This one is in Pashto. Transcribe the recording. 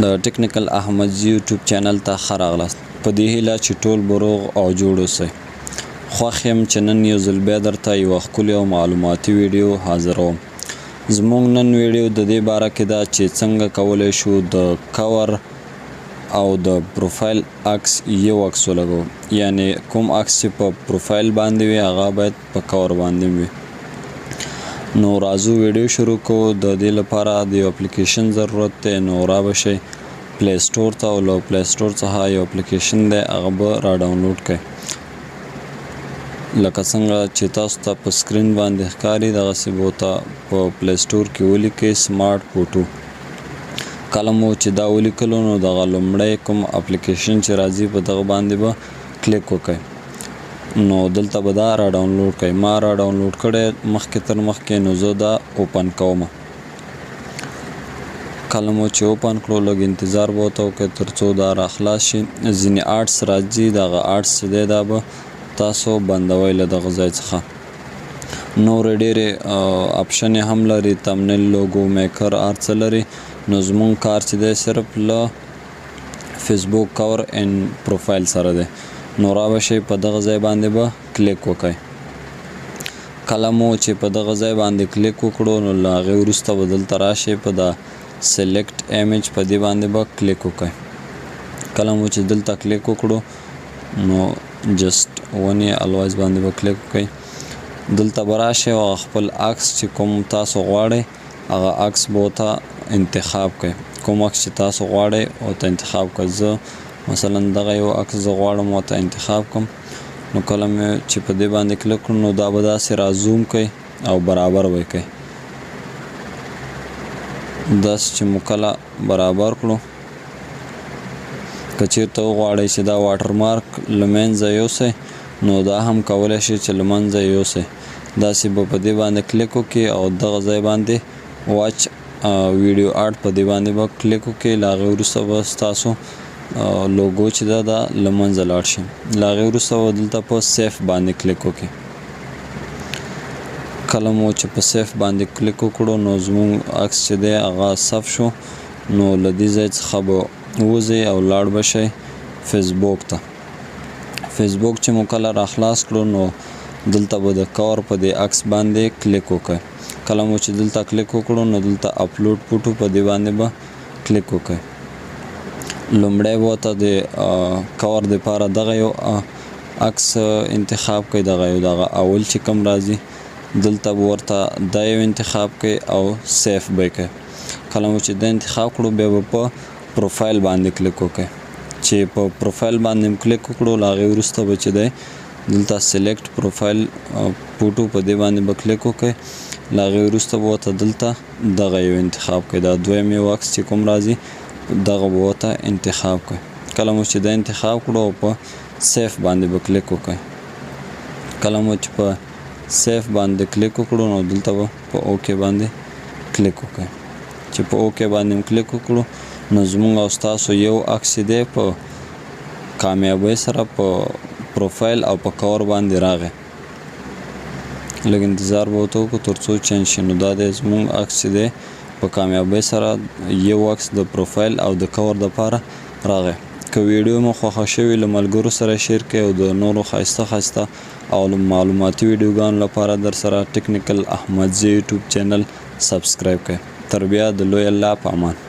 د ټیکنیکل احمدزي یوټیوب چینل ته ښه راغلاست. په دې هیله چې ټول به روغ او جوړ اوسئ. خوښ یم چې نن یو ځل بیا درته یوه ښکلې او معلوماتي ویډیو حاضروم. زموږ نن ویډیو د دې باره کې ده چې څنګه کولی شو د کور او د پروفایل عکس یو عکس ولګوو، یعنی کوم عکس چې په پروفایل باندې وي هغه باید په کور باندې وي. نو راځو ویډیو شروع کوو. د دې لپاره د یو اپلیکیشن ضرورت دی. نو را به شئ پلی سټور ته او له پلی سټور څخه یو اپلیکیشن دی هغه به را ډاونلوډ کړئ. لکه څنګه چې تاسو ته په سکرین باندې ښکاري دغسې به ورته په پلی سټور کې ولیکئ سمارټ فوټو. کله مو چې دا ولیکلو نو دغه لومړی کوم اپلیکیشن چې راځي په دغه باندې به کلیک وکړئ. نو دلته به دا را ډاونلوډ کړئ. ما را ډاونلوډ کړی مخکې تر مخکې، نو زه دا اوپن کوم. کله مو چې اوپن کړو لږ انتظار به ورته وکړئ تر څو دا را خلاص شي. ځینې آرټس راځي، دغه آرټس چې دی دا به تاسو بندوئ له دغه ځای څخه. نورې ډېرې اپشنې هم لري، تمنیل، لوګو میکر، هر څه لري. نو زموږ کار چې دی صرف له فیسبوک کور ان پروفایل سره دی. نو را به شئ په دغه ځای باندې به کلیک وکړئ. کله مو چې په دغه ځای باندې کلیک وکړو نو له هغې وروسته به دلته راشئ په دا سلیکټ ایمیج په دې باندې به کلیک وکړئ. کله مو چې دلته کلیک وکړو نو جسټ ون یې الوایز باندې به کلیک وکړئ. دلته به راشئ او هغه خپل عکس چې کوم تاسو غواړئ هغه عکس به ورته انتخاب کړئ. کوم عکس چې تاسو غواړئ ورته انتخاب کړئ. زه مثلا دغه یو عکس زه غواړم ورته انتخاب کړم. نو کله مې چې په دې باندې کلیک کړو نو دا به داسې را زوم کړئ او برابر به یې کړئ. داسې چې مو کله برابر کړو، که چېرته وغواړئ چې دا واټر مارک له منځه یوسئ نو دا هم کولی شئ چې له منځه یوسئ. داسې به په دې باندې کلیک وکړئ او دغه ځای باندې واچ ویډیو آرټ په دې باندې به کلیک وکړئ. له هغې وروسته به ستاسو لوګو چې ده دا له منځه لاړ شي. له هغې وروسته به دلته په سیف باندې کلیک وکړئ. کله مو چې په سیف باندې کلیک وکړو نو زموږ عکس چې دی هغه سیف شو. نو له دې ځای څخه به ووځئ او لاړ به شئ فیسبوک ته. فیسبوک چې مو کله را خلاص کړو نو دلته به د کور په دې عکس باندې کلیک وکړئ. کله مو چې دلته کلیک وکړو نو دلته اپلوډ فوټو په دې باندې به کلیک وکړئ. لومړی به ورته د کور دپاره دغه یو عکس انتخاب کړئ، دغه یو دغه اول چې کوم راځي دلته به ورته دا یو انتخاب کړئ او سیف به یې کړئ. کله مو چې دا انتخاب کړو بیا به په پروفایل باندې کلیک وکړئ. چې په پروفایل باندې هم کلیک وکړو له هغې وروسته به چې دی دلته سلیکټ پروفایل فوټو په دې باندې به کلیک وکړئ. له هغې وروسته به ورته دلته دغه یو انتخاب کړئ، دا دویم یو عکس چې کوم راځي دغه به ورته انتخاب کړئ. کله مو چې دا انتخاب کړو او په سیف باندې به کلیک وکړئ. کله مو چې په سیف باندې کلیک وکړو نو دلته به په اوکی باندې کلیک وکړئ. چې په اوکی باندې هم کلیک وکړو نو زموږ او ستاسو یو عکس چې دی په کامیابۍ سره په پروفایل او په کور باندې راغی. لږ انتظار به ورته وکړو تر څو چینج شي. نو دا دی زموږ عکس چې دی په کامیابۍ سره یو عکس د پروفایل او د کور دپاره راغی. که ویډیو مو خوښه شوې له ملګرو سره شیر کړئ او د نورو ښایسته ښایسته او معلوماتي ویډیوګانو لپاره در سره ټیکنیکل احمدزي یوټیوب چینل سبسکرایب کړئ. تر بیا د لوی الله په امان.